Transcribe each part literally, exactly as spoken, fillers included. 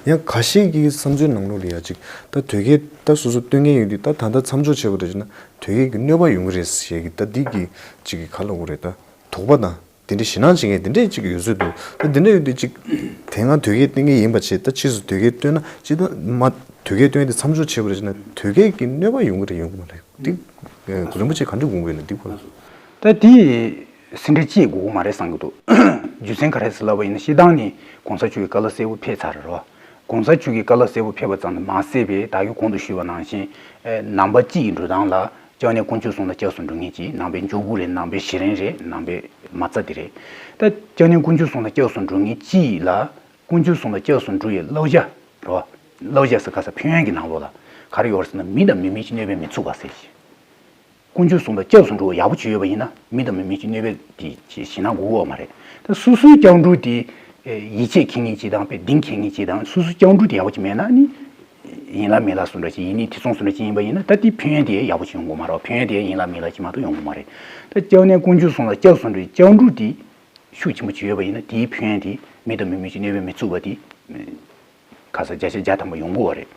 ཡང་ཁ་ཤས་ཀྱི་བསམ་ཚུལ་ནང་ལོགས་ལ་ཡ་ཅིག་ད་དོལ་རྒྱལ་ད་སོ་སོ་སྟོན་མཁན་ཡོད་དུས་ད་ད་ལྟ་མཚམས་འཇོག་བྱས་པ་རེད་ཅེ་ན་དོལ་རྒྱལ་གྱི་གནོད་པ་ཡོང་གི་རེད་ཞེས་ཀྱི་ད་འདི་གི་ཅིག་གི་ག་ལབ་དགོས་རེད། ད་དོགས་པ་དང་དེ་འདྲའི་ཞེད་སྣང་བྱེད་མཁན་དེ་འདྲས་ཅིག་ཡོད་ཚོད་འདུག་ད་དེ་འདྲ་ཡོད་དུས་ཅིག་དེ་སྔ་དོལ་རྒྱལ་བསྟེན་མཁན་ཡིན་པ་བྱས་ད་ཕྱིས་སུ་དོལ་རྒྱལ་བསྟེན་ན་ཅིག་ད་མ་དོལ་རྒྱལ་བསྟེན་དེ་མཚམས་འཇོག་བྱས་པ་རེད་ཅེ་ན་དོལ་རྒྱལ་གྱི་གནོད་པ་ཡོང་གི་རེད་ཡོང་གི་མ་རེད། འདི་རིན་པོ་ཆེ་ག་འདྲ་དགོངས་པ་ཡོད་ན་འདི་སྐོར་ལ། ད་དེ་སེ་འབྲས་ཅིག་དགོས་ཀྱི་མ་རེད་བསམ་གྱི་འདུག་རྒྱུ་མཚན་ག་རེ་ཟེར་ལབ་པ་ཡིན་ན་སྤྱིར་བཏང་ནས་གོང་ས་མཆོག་གི་བཀའ་སློབ་གསལ་པོ་ཕེབས་ཚར་རེད་རོ། གོང་ས་མཆོག་གི་བཀའ་སློབ་གསལ་པོ་ཕེབས་པ་ཙམ་དུ་མ་ཟད་པའི་ད་གིན་གོང་དུ་ཞུས་པ་ནང་བཞིན་ནང་པ་སྤྱི་ཡི་འགྲོ་སྟངས་ལ་སྐྱབས་གནས་དཀོན་མཆོག་གསུམ་ལ་སྐྱབས་སུ་འགྲོ་མཁན་གྱི་ནང་པའི་འཇུག་སྒོ་རེད། ནང་པའི་གཞི་རིམ་རེད། ནང་པའི་མ་རྩ་དེ་རེད། ད་སྐྱབས་གནས་དཀོན་མཆོག་གསུམ་ལ་སྐྱབས་སུ་འགྲོ་མཁན་སྤྱི་ལ་དཀོན་མཆོག་གསུམ་ལ་སྐྱབས་སུ་འགྲོ་བའི་བསླབ་བྱ་རོ། བསླབ་བྱ་ཟེར་ག་ས་ཕན་ཡོན་གྱི་ནང་ལོགས་ལ་ག་རེ་ཡོད་རེད་ཟེར་ན་མི་དང་མི་མིན་གྱི་གནོད་པས་མི་ཚུགས་པ་ཟེར་ཞིང་། དཀོན་མཆོག་གསུམ་ལ་སྐྱབས་སུ་འགྲོ་བ་ཡག་པོ་བྱེད་ཡོད་པ་ཡིན་ན་མི་དང་མི་མིན་གྱི་གནོད་པས་དེ་ཞེད་སྣང་དགོས་ཀྱི་ཡོད་མ་རེད། ད་སོ་སོའི་སྐྱབས་འགྲོ་དེ་ཡིད་ཆེས་འཁྱེར་མཁན་ཅིག་དང་དཔེ་གདེང་འཁེལ་མཁན་ཅིག་དང་སོ་སོའི་སྐྱབས་འགྲོ་དེ་ཡག་པོ་ཅིག་མེད་ན་ནི་ཡན་ལག་མེད་ལ་སོ་འདྲ་ཅིག་ཡིན་ནི་ཐེ་ཚོམ་སོ་འདྲ་ཅིག་ཡིན་པ་ཡིན་ན་ད་དེ་ཕན་ཡོན་དེ་ཡག་པོ་ཅིག་ཡོང་གི་མ་རེད། ཕན་ཡོན་དེ་ཡན་ལག་མེད་ལ་ཅིག་མ་གཏོགས་ཡོང་གི་མ་རེད། ད་སྐྱབས་གནས་དཀོན་མཆོག་གསུམ་ལ་སྐྱབས་སུ་འགྲོ་བའི་སྐྱབས་འགྲོ་དེ་ཤུགས་ཆེན་པོ་ཅིག་ཡོད་པ་ཡིན་ན་དེའི་ཕན་ཡོན་དེ་མི་དང་མི་མིན་གྱི་གནོད་པས་མི་ཚུགས་པ་དེ། ཁ་ས་བརྒྱ་ཆ་བརྒྱ་ཐམ་པ་ཡོང་གི་ཡོད་རེད།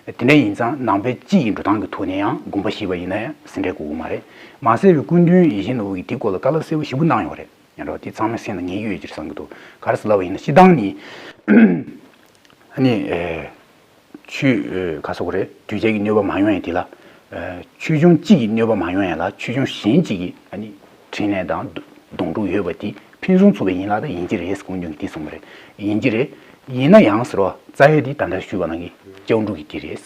དེ་འདྲ་ཡིན་ཙང་ནང་པའི་སྤྱི་ཡི་འགྲོ་སྟངས་ཀྱི་ཐོག་ནས་ཡང་དགོངས་པ་བཞེས་པ་ཡིན་ན་ཡང་སེ་འབྲས་དགོས་ཀྱི་མ་རེད། མ་ཟད་པའི་སྐུ་མདུན་ཡིད་བཞིན་ནོར་བུ་གིས་དེའི་སྐོར་ལ་བཀའ་སློབ་གསལ་པོ་ཞེ་པོ་གནང་ཡོད་རེད། ཡང་རོ་དེ་ཚང་མའི་སེམས་ལ་ངེས་ཡོད་ཀྱི་རེད་བསམ་གྱི་འདུག་ག་རེ་ཟེར་ལབ་པ་ཡིན་ན་སྤྱིར་བཏང་ནི་ཨ་ནི་ཨེ་ཆོས་ཨེ་ག་ཟེར་དགོས་རེད། གདུལ་བྱ་གི་གནོད་པ་མ་ཡོང་ཡ་དེ་ལ་ཨེ་ཆོས་སྐྱོང་གཅིག་གི་གནོད་པ་མ་ཡོང་ཡ་ལ་ཆོས་སྐྱོང་གཞན་གཅིག་གི་ཨ་ནི་འཕྲིན་ལས་དང་སྡོང་གྲོགས་ཡོད་པ་དེ་ཕུན་སུམ་ཚོགས་པ་ཡིན་ལ་ད་ཡིན་གྱི་རེད། སྐུ་མདུན་གྱིས་དེ་གསུངས་པ་རེད། ཡིན་གྱི་རེད། ཡིན་ན་ཡང་ཟེར་བ་རྩ་བའི་དེ་ད་ལྟ་ཞུས་པ་ནང་གི་སྐྱབས་འགྲོ་གི་དེ་རེད།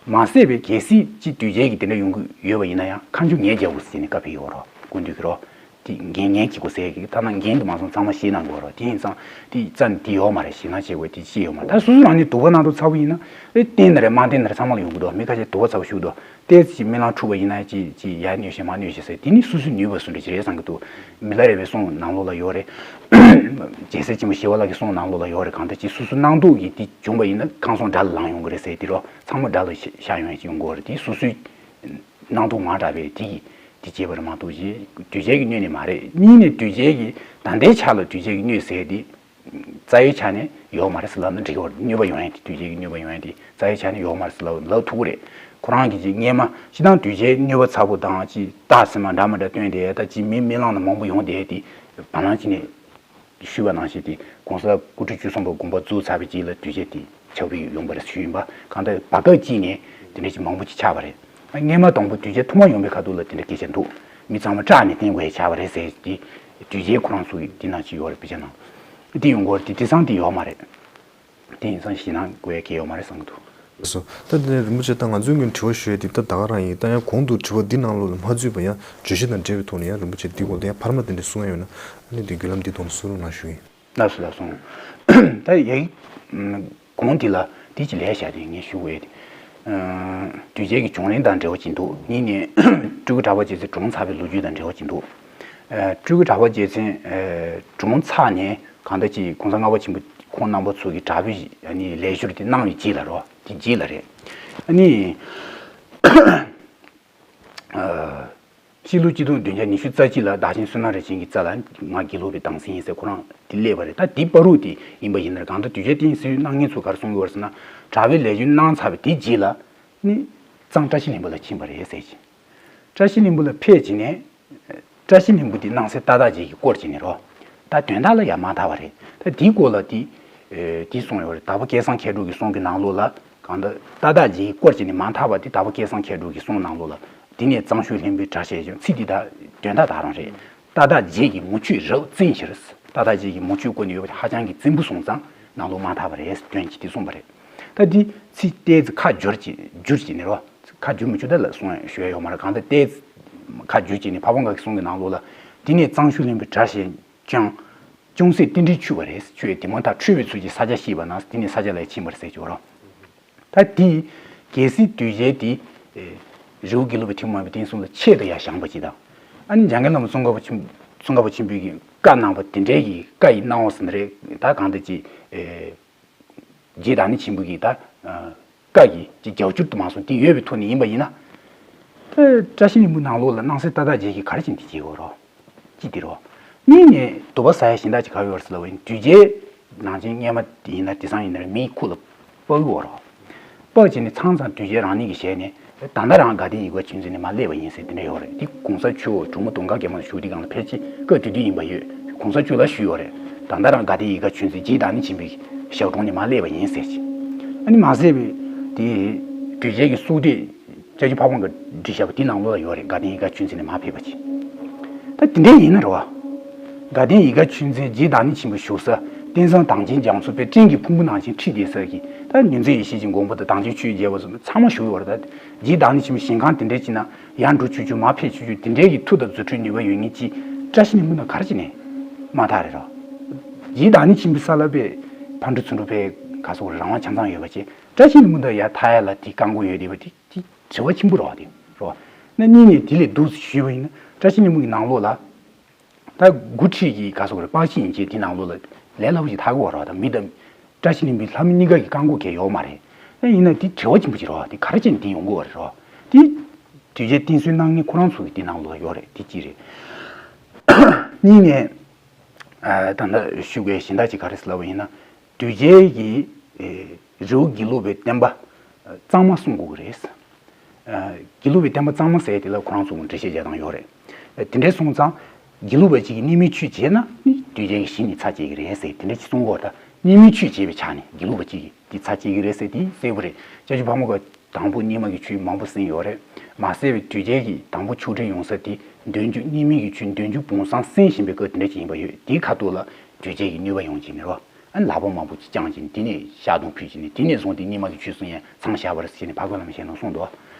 མ་ཟད་པའི་གལ་སྲིད་ཅིག་གདུལ་བྱ་གི་དེ་འདྲ་ཡོང་གི་ཡོད་པ་ཡིན་ན་ཡང་ཁ་མཆུ་ངས་རྒྱག་དགོས་ཟེར་ནས་བཀའ་ཕེབས་ཡོད་རོགས་སྐུ་མདུན་གྱིས་རོགས། དེ་འགན་ངས་འཁྱེར་དགོས་ཟེར་གི་ཐ་ན་འགན་དུ་མ་སོང་ཚང་མ་ཤེས་གནང་དགོས་རོགས། དེ་ཡིན་ཙང་དེ་རྩ་ནས་དེ་ཡོད་མ་རེད། ཞེད་སྣང་བྱེད་དགོས་དེ་ཅི་ཡོད་མ་རེད། ད་སོ་སོ་རང་ཉིད་དོགས་པ་གནང་དུས་ཚ་པོ་ཡིན་ན་ཨེ་བསྟེན་ན་རེད་མ་བསྟེན་ན་རེད་ཚང་མ་ལ་ཡོང་གི་འདུག་མི་ཁ་ཤས་དོགས་པ་ཚ་པོ་ཞུ་གི་འདུག་ཏོག་ཙམ་ཅིག་རྨི་ལམ་འཁྲུག་པ་ཡིན་ན་ཅིག་ཅིག་ཡར་གནོད་བྱེད་མར་གནོད་བྱེད་ཟེར་དེ་ནི་སོ་སོའི་ནུས་པ་སུ་འདྲ་ཅིག་རེད་བསམ་གི་འདུག་མི་ལ་རས་པའི་གསུང་ནང་ལོགས་ལ་ཡོད་རེད། རྒྱལ་སྲས་ཆེན་པོ་ཞི་བ་ལྷ་གི་གསུང་ནང་ལོགས་ལ་ཡོད་རེད། གང་ལྟར་ཅིག་སོ་སོའི་སྣང་དོགས་ཀྱིས་དེ་བྱུང་པ་ཡིན་ན་ཁམས་གསུམ་དགྲ་ལ་ལངས་ཡོང་གི་རེད་ཟེར་དེ་རོ་ཚང་མ་དགྲ་ལ་ཤ་ཤ་ཡོང་ཡ་ཅིག་ཡོང་གི་ཡོད་རེད། དེ་སོ་སོའི་སྣང་དོགས་མང་དྲགས་པས་དེ་གིས་དེ་བྱས་པ་རེད་མ་གཏོགས་ཅིག་གདུལ་བྱའི་གི་གནོད་ནི་མ་རེད། གཉིས་ནས་གདུལ་བྱའི་གི་ད་ལྟའི་ཆ་ལ་གདུལ་བྱའི་གི་གནོད་ཟེར་དེ། རྩ་བའི་ཆ་ནས་ཡོད་མ་རེད་ཟེར་ལབ་ན་འགྲིག་གི་རེད། གནོད་པ་ཡོང་ཡ་དེ་གདུལ་བྱའི་གི་གནོད་པ་ཡོང་ཡ་དེ་རྩ་བའི་ཆ་ནས་ཡོད་མ་རེད་ཟེར་ལབ་ལབ་ཐུབ་ཀྱི་རེད། ཁོ་རང་གིས་ཅིག་སྔས་མ་སྤྱིར་བཏང་གདུལ་བྱའི་གནོད་པ་ཚ་པོ་དང་ཅིག་རྟགས་ཟེར་མ་འདྲ་མ་འདྲ་སྟོན་དེ་ད་ཅིག་མི་རྨི་ལམ་ན་མང་པོ་ཡོང་དེ་དེ་བར་ལམ་ཅིག་ནས་ཞུས་པ་ནང་བཞིན་དེ་གོང་ས་སྐུ་ཕྲེང་བཅུ་གསུམ་པ་དགོངས་པ་རྫོགས་ཚར་བའི་རྗེས་ལ་གདུལ་བྱ་དེ་ཆགས་པའི་ཡོང་པ་རེད་ཞུས་ཡིན་པ། གང་ལྟར་བར་སྐབས་ཅིག་ནས་དེ་འདྲ་ཅིག་མང་པོ་ཅིག་ཆགས་པ་རེད། སྔས་མ་དང་པོ་གདུལ་བྱ་ཐོག་མ་ཡོང་པའི་ཁ་ཐུག་ལ་དེ་འདྲ་སྐད་ཆ་འདུག་མི་ཚང་མ་སྐྲག་ནས་བསྟེན་དགོས་ཡ་ཆགས་པ་རེད་ཟེར་དེ་གདུལ་བྱའི་ཁོ་རང་ཚོ་གི་འདི་ནང་ཅིག་ཡོད་རེད། དཔེ་ཆ་ནང་དེ་ཡོང་གི་རེད། དེ་དེང་སང་དེ་ཡོད་མ་རེད། དེ་ཡིན་ཙང་ཞེད་སྣང་དགོས་ཡ་གལ་ཡོད་མ་རེད་བསམ་གྱི་འདུག་སོ། ད་དེ་ནས་རིན་པོ་ཆེ་ད་ང་ཚོའི་ངོས་དྲི་བ་ཞུ་ཡ་དེ་ད་ད་ག་རང་ཡིན། ད་ཡང་གོང་དུ་དྲི་བ་འདི་ནང་ལོགས་ལ་མ་ཚུད་པ་ཡང་བརྗོད་གཞི་དང་འབྲེལ་བའི་ཐོག་ནས་ཡང་རིན་པོ་ཆེ་འདི་སྐོར་ལ་ཡང་འཕར་མ་དེ་འདྲ་གསུང་ཡ་ཡོད་ན་ཨ་ནི་དེ་བརྒྱུད་ལམ་འདི་ཐོག་ནས་གསུང་རོགས་གནང་ཞུ་ཡིན། ལགས་སོ་ལགས་སོ། ད་ཡ་གོང་འདི་ལ་དེ་ཅི་ལས་བྱ་དེ་ངས་ཞུ་འོས་ཏེ། གདུལ་བྱའི་གི་བྱུང་རིམ་དང་འབྲེལ་བ་ཅིག་འདུག་གཉིས་ནས་སྤྲུལ་སྐུ་གྲགས་པ་རྗེ་བཙུན་གྲོངས་ཚར་བའི་ལོ་རྒྱུས་དང་འབྲེལ་བ་ཅིག་འདུག་སྤྲུལ་སྐུ་གྲགས་པ་རྗེ་བཙུན་གྲོངས་ཚར་ནས་གང་ལྟར་ཅིག་གོང་ས་ལྔ་པ་ཆེན་པོ་ཁོང་རྣམ་པ་ཚོ་གི་གྲྭ་པའི་ཨ་ནི་ལས་ཞོར་དེ་གནང་བའི་རྗེས་ལ་རོ་དེ་རྗེས་ལ་རེད། ཨ་ནི་ཕྱི་ལོ་གཅིག་སྟོང་བདུན་བརྒྱ་ཉི་ཤུ་རྩ་གཅིག་ལ་བདག་ཆེན་བསོད་ནམས་རིན་ཆེན་གྱི་རྩ་ལ་ང་དགེ་ལུགས་པའི་གདུང་སྲས་ཡིན་ཟེར་ཁོ་རང་དེ་སླེབས་པ་རེད། ད་དེ་བར་དུ་དེ་ཡིན་པ་ཡིན་ན་གང་ལྟར་གདུལ་བྱ་བསྟེན་ཟེར་གནང་མཁན་ཚོ་ག་རེ་གསུང་གི་ཡོད་རེད་ཟེར་ན་གྲྭ་པའི་ལས་རྒྱུན་གནང་ཚར་བའི་དེ་རྗེས་ལ་ནི་གཙང་བཀྲ་ཤིས་ལྷུན་པོ་ལ་ཕྱིན་པ་རེད་ཟེར་གྱི། བཀྲ་ཤིས་ལྷུན་པོ་ལ་ཕེབས་བྱས་ནས་བཀྲ་ཤིས་ལྷུན་པོ་དེ་སྣང་སྲིད་རྟ་བདག་རྗེ་གིས་བསྐོར་བྱས་ནས་རོ། ད་དོན་དག་ལ་ཡང་མ་དག་པ་རེད། ད་དེའི་སྐོར་ལ་དེ་དེ་གསུངས་ཡོད་རེད། དྭགས་པོ་སྐལ་བཟང་མཁས་གྲུབ་ཀྱི་གསུང་གི་ནང་ལོགས་ལ་གང་ལྟར་རྟ་བདག་རྗེ་གིས་བསྐོར་བྱས་ནས་མ་དག་པ་དེ་དྭགས་པོ་སྐལ་བཟང་མཁས་གྲུབ་ཀྱི་གསུང་ནང་ལོགས་ལ་དེ་ནས་གཙང་ཆུ་ལྷུན་པོའི་གྲྭ་ཞེས་བྱུང་ཚིག་འདི་དག་དོན་དག་དག་རང་རེད། རྟ་བདག་རྗེ་གིས་མུ་ཁྱུད་རབ་བཙན་ཕྱིར། རྟ་བདག་རྗེ་གིས་མུ་ཁྱུད་བསྐོར་ནས་ཡོད་པ་ཧ་ཅང་གི་བཙན་པོ་སོང་ཙང་ནང་ལོགས་མ་དག་པ་རེད་དོན་གྱིས་དེ་གསུངས་པ་རེད། ད་འདི་ཚིག་ཏོག་ཙམ་ཁ་བསྒྱུར་གྱི་བསྒྱུར་གྱི་ནི་རོ། ཁ་བསྒྱུར་མི་བསྒྱུར་ད་ལ་གསུང་ཡ་ཞུ་ཡ་ཡོད་མ་རེད། གང་ལྟར་ཏོག་ཙམ་ཁ་བསྒྱུར་གྱི་ནི་འཕགས་པ་ངག་གི་གསུང་གི་ནང་ལོགས་ལ་དེ་ནས་གཙང་ཆུ་ལྷུན་པོའི་གྲྭ་ཞེས་བྱུང་། ཅུང་ཟད་རྟེན་འབྲེལ་འཆུས་པ་རེད། ཆུ་ཡི་དེ་མ་ཐག་འཁྲུལ་བའི་ཚུལ་གྱིས་ས་སྐྱ་ཤེས་པ་ན་དེ་ནས་ས་སྐྱ་ལ་ཕྱིན་པར་ཟེར་གྱི་ཡོད་རོ། ད་དེ་གལ་སྲིད་གདུལ་བྱའི་དེ་རི་བོ་དགེ་ལུགས་པའི་ཐུན་མོང་མ་ཡིན་པའི་བསྟན་སྲུང་ལ་ཆེད་དུ་ཡང་བཞེངས་པ་ཅིག་དང་། ཨ་ནི་འཇམ་མགོན་བླ་མ་ཙོང་ཁ་པ་ཆེན་ཙོང་ཁ་པ་ཆེན་པོའི་གི་བཀའ་གནང་བ་དེ་འདྲའི་གི་བཀའ་ཡི་གནང་བ་ཟེར་ན་རེད། ད་གང་ལྟར་ཅིག་རྗེ་བདག་ཉིད་ཆེན་པོ་གི་ད་བཀའ་གི་ཅིག་རྒྱབ་སྐྱོར་དུ་མ་སོང་དེ་ཡོད་པའི་ཐོག་ནས་ཡིན་པ་ཡིན་ན། ད་བཀྲ་ཤིས་ལྷུན་པོའི་ནང་ལོགས་ལ་སྣང་སྲིད་རྟ་བདག་རྗེ་གིས་ག་རེ་བྱས་ནས་དེ་བྱེད་དགོས་རོ། ཅི་དེ་རོ། གཉིས་ནས་དོགས་པ་ཟ་ཡ་གཞན་དག་ཅིག་ག་རེ་ཡོད་རེད་ཟེར་ལབ་པ་ཡིན་གདུལ་བྱའི་ནང་ཆེན་སྔས་མ་དེ་ཡིན་ན་དེང་སང་ཡིན་ན་རེད་མིའི་ཁུ་ལ་ སྤག་གི་བར་རོ། སྤག་བྱས་ནས་ཚང་ཚང་དུས་རྒྱལ་རང་ཉིད་ཀྱི་ཞལ་ནས་ད་ལྟ་རང་དགའ་ལྡན་ཡིད་དགའ་ཆོས་འཛིན་ནས་མར་སླེབས་པ་ཡིན་ཟེར་དེ་འདྲ་ཡོད་རེད། དེ་གོང་ས་མཆོག་གྲོ་མོ་དུང་དཀར་རྒྱལ་མོ་ལ་བཞུགས་དུས་སྒང་ལ་ཕལ་ཆེར་སྐབས་དེ་དུས་ཡིན་པ་ཡོད། གོང་ས་མཆོག་ལ་ཞུས་ཡོད་རེད། ད་ལྟ་རང་དགའ་ལྡན་ཡིད་དགའ་ཆོས་འཛིན་རྗེ་བདག་ཉིད་ཆེན་པོའི་ཞབས་དྲུང་ནས་མར་སླེབས་པ་ཡིན་ཟེར་གྱི། ཨ་ནི་མ་ཟད་པའི་དེ་དུས་རྒྱལ་གྱི་གསུང་དེབ་ཅ་ཆུ་ཕ་བོང་གིས་བྲིས་བཞག་པ་དེ་ནང་ལོགས་ལ་ཡོད་རེད། དགའ་ལྡན་ཡིད་དགའ་ཆོས་འཛིན་ནས་མར་ཕེབས་པ་ཅིག་ད་དེ་འདྲ་ཡིན་ན་རེད་བ། དགའ་ལྡན་ཡིད་དགའ་ཆོས་འཛིན་རྗེ་བདག་ཉིད་ཆེན་པོ་བཞུགས་ས་བསྟན་བཟང་གངས་ཅན་རྒྱ་མཚོ་པའི་སྤྲིན་གྱི་ཕུང་པོ་ནང་བཞིན་འཁྲིགས་བསྡད་ས་གི་ད་མྱུར་མཛད་ཡེ་ཤེས་ཀྱི་མགོན་པོ་དང་དྭངས་བཅུད་ཆོས་ཀྱི་རྒྱལ་པོ་སོགས་ཚང་མ་བཞུགས་ཡོད་རེད། ད་རྗེ་བདག་ཉིད་ཆེན་པོ་ཞིང་ཁམས་དེ་འདྲའི་ཅིག་ན་ཡར་འགྲོ་ཆོག་ཆོག་མར་ཕེབས་ཆོག་ཆོག་དེ་འདྲའི་གི་མཐུ་དང་རྫུ་འཕྲུལ་ནུས་པ་ཡོད་མཁན་ཅིག་བཀྲ་ཤིས་ལྷུན་པོ་ན་ག་རེ་བྱས་ནས་མ་ཐག་རེད་རོ། རྗེ་བདག་ཉིད་ཆེན་པོའི་ས་ལ་པའི་ཕར་འགྲོ་ཚུར་འགྲོ་པའི་ག་སོགས་རང་དབང་ཆ་ཚང་ཡོད་པ་ཅིག་བཀྲ་ཤིས་ལྷུན་པོ་ན་ཡར་ཐར་ཡ་ལ་དེ་བཀག་འགོག་ཡོད་བསྡད་པ་དེ། དེ་དྲི་བ་ཆེན་པོ་རེད་བ། དེ་རེད་བ། ན་གཉིས་ནས་དེ་ལས་སྡུག་ཞུས་པ་ཡིན་ན་བཀྲ་ཤིས་ལྷུན་པོ་གི་ནང་ལོགས་ལ་ད་འགོ་ཁྲིད་ཀྱི་ག་སོགས་རེད་པ་ཞིག་ཡིན་ཅེས་དེ་ནང་ལོགས་ལ་ལས་སླ་པོ་ཞིག་ཐར་གི་བ་རེད་བ། ད་མི་དང་བཀྲ་ཤིས་ལྷུན་པོའི་ལྷ་མི་གཉིས་ཀ་གི་བཀག་འགོག་གལ་ཡོད་མ་རེད། ད་ཡིན་ན་དེ་དྲི་བ་ཆེན་པོ་ཅིག་རེད་བ། དེ་ག་རེ་བྱས་ནས་དེ་ཡོང་གི་བ་རེད་བ། དེ་དུས་རྒྱལ་བསྟེན་གསོལ་གནང་མཁན་ཁོ་རང་ཚོ་གི་དེ་ནང་ལོགས་ཡོད་རེད། དེ་གཅིག་རེད། གཉིས་ནས་ད་ལྟ་ཞུ་དགོས་གཞན་དག་ཅིག་ག་རེ་ཟེར་ལབ་པ་ཡིན་ན། དུས་རྒྱལ་གྱི་རི་བོ་དགེ་ལུགས་པའི་བསྟན་པ་གཙང་མ་སྲུང་དགོས་ཀྱི་རེད། དགེ་ལུགས་པའི་བསྟན་པ་གཙང་མ་ཟེར་དེ་ལ་ཁོ་རང་ཚོ་འགྲེལ་བཤད་རྒྱག་སྟངས་ཡོད་རེད། དེ་འདྲའི་སོང་ཙང་དགེ་ལུགས་པ་གཅིག་གིས་གནས་མལ་ཆོས་བྱས་ན་ནི་དུས་རྒྱལ་གྱི་ཞི་གནས་ཚར་བཅད་ཀྱི་རེད་ཟེར་དེ་འདྲ་ཅིག་གསུང་གི་ཡོད་རེད། ད་གནས་མལ་ཆོས་བྱས་པའི་ཆ་ནས་དགེ་ལུགས་པ་གཅིག་གིས་དེ་ཚར་བཅད་ཀྱི་རེད་ཟེར་དེ་གསལ་པོ་རེད། ཅ་ཆུ་ཕག་མོ་གིས་དང་པོ་རྙིང་མ་གི་ཆོས་མང་པོ་གསན་ཡོད་རེད། མ་ཟད་པའི་དུས་རྒྱལ་གྱིས་དང་པོ་ཆོས་འབྲེལ་ཡོང་ས་དེ་འདོན་རྒྱུ་རྙིང་མའི་གི་ཆོས་འདོན་རྒྱུ་བོང་བཟང་གསན་བཞིན་པའི་སྐབས་དེ་འདྲ་ཅིག་ཡིན་པ་ཡོད། དེའི་ཁ་ཐུག་ལ་དུས་རྒྱལ་གྱི་གནོད་པ་ཡོང་བྱས་ནས་རོ། ཨ་ལག་པ་མང་པོ་ཅིག་བརྐྱངས་བྱས་ནས་དེ་ནས་ཞག་དང་ཕུད་བྱས་ནས་དེ་ནས་བཟུང་སྟེ་རྙིང་མ་གི་ཆོས་གསུང་ཡ་མཚམས་བཞག་པ་རེད་ཟེར་ནས་འཕགས་པ་བླ་མའི་ཞལ་ནང་གསུངས་འདུག་